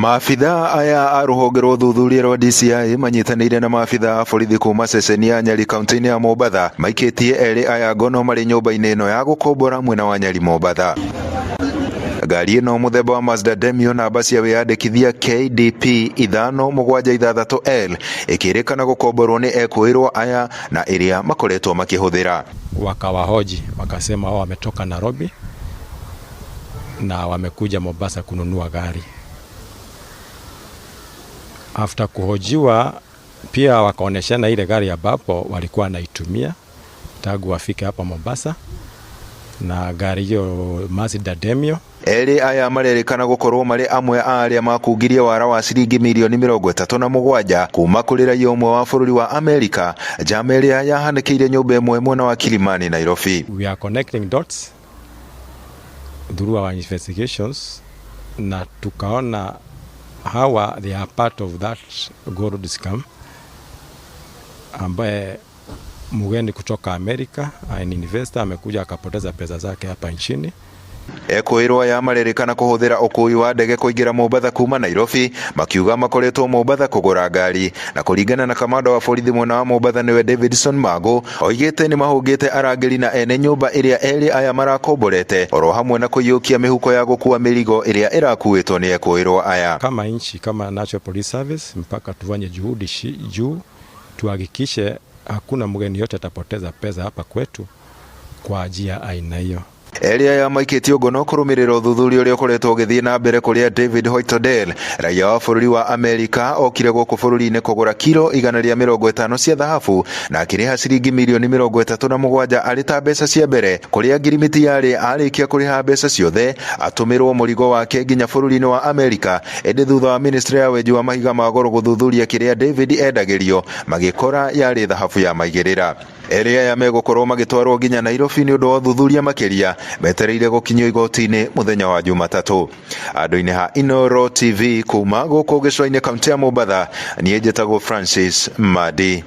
Maabitha aya a rũhonge rwa ũthuthuria rwa DCI manyitanĩire na maabitha a borithi kuma ceceni ya Nyali kaunti-inĩ ya Mombatha maikĩtie erĩ aya ngono marĩ nyũmba-inĩ ĩno ya gũkombora mwena wa Nyali Mombatha. Ngari ĩno mũthemba wa Mazda Demio namba cia wĩyandĩkithia KDP 576L ĩkĩrĩkana gũkomborwo nĩ ekũĩrwo aya na ĩrĩa makoretwo makĩhũthĩra. Wakawahoji wakasema wao wametoka Nairobi na wamekuja Mombasa kununua gari. After kuhojiwa pia wakaoneshana ile gari ambapo walikuwa wanaitumia tangu wafike hapa Mombasa, na gari hiyo Mazda Demio. Erĩ aya marerĩkana gũkorwo marĩ amwe a arĩa makungirie wara wa ciringi mirioni 37 kuma kũrĩ raia ũmwe wa bũrũri wa Amerika, njama ĩrĩa yahanĩkĩire nyũmba ĩmwe mwena wa Kilimani, Nairobi. We are connecting dots through our investigations na tukaona hawa they are part of that gold scam ambaye mgeni kutoka Amerika, an investor, amekuja akapoteza pesa zake hapa nchini. Ekũĩrwo aya marerĩkana kũhũthĩra ũkui wa ndege kũingĩra Mombatha kuma Nairobi, makiuga makoretwo Mombatha kũgũra ngari, na kũringana na kamanda wa borithi mwena wa Mombatha nĩwe Davidson Mago, oigĩte nĩ mahũngĩte arangĩri na ene nyũmba ĩrĩa erĩ aya marakomborete oro hamwe na kũiyũkia mĩhuko ya gũkua mĩrigo ĩrĩa ĩrakuĩtwo nĩ ekũĩrwo aya. Kama nchi, kama National Police Service, mpaka tufanye juhudi juu tuhakikishe hakuna mgeni yote atapoteza pesa hapa kwetu kwa njia aina hiyo. Erĩ aya maikĩtio ngono kũrũmĩrĩra ũthuthuria ũrĩa ũkoretwo ũgĩthiĩ na mbere kũrĩa David Hoytodell, raia wa bũrũri wa Amerika, okire gũkũ bũrũri-inĩ kũgũra kiro 150 cia thahabu na akĩrĩha ciringi mirioni 37 arĩ ta mbeca cia mbere, kũrĩa ngirimiti yarĩ arĩkia kũrĩha mbeca ciothe atũmĩrwo mũrigo wake nginya bũrũri-inĩ wa Amerika. Ĩndĩ thutha wa ministry ya wenji wa mahiga ma goro gũthuthuria kĩrĩa David endagĩrio, magĩkora yarĩ thahabu ya maigĩrĩra. Erĩ aya megũkorwo magĩtwarwo nginya Nairobi nĩ ũndũ wa ũthuthuria makĩria, metereire gũkinyio igoti-inĩ mũthenya wa Jumatatũ. Andũ-inĩ ha Inooro TV kuma gũkũ gĩcũa-inĩ kaunti ya Mombatha, niĩ njĩtagwo Francis Madi.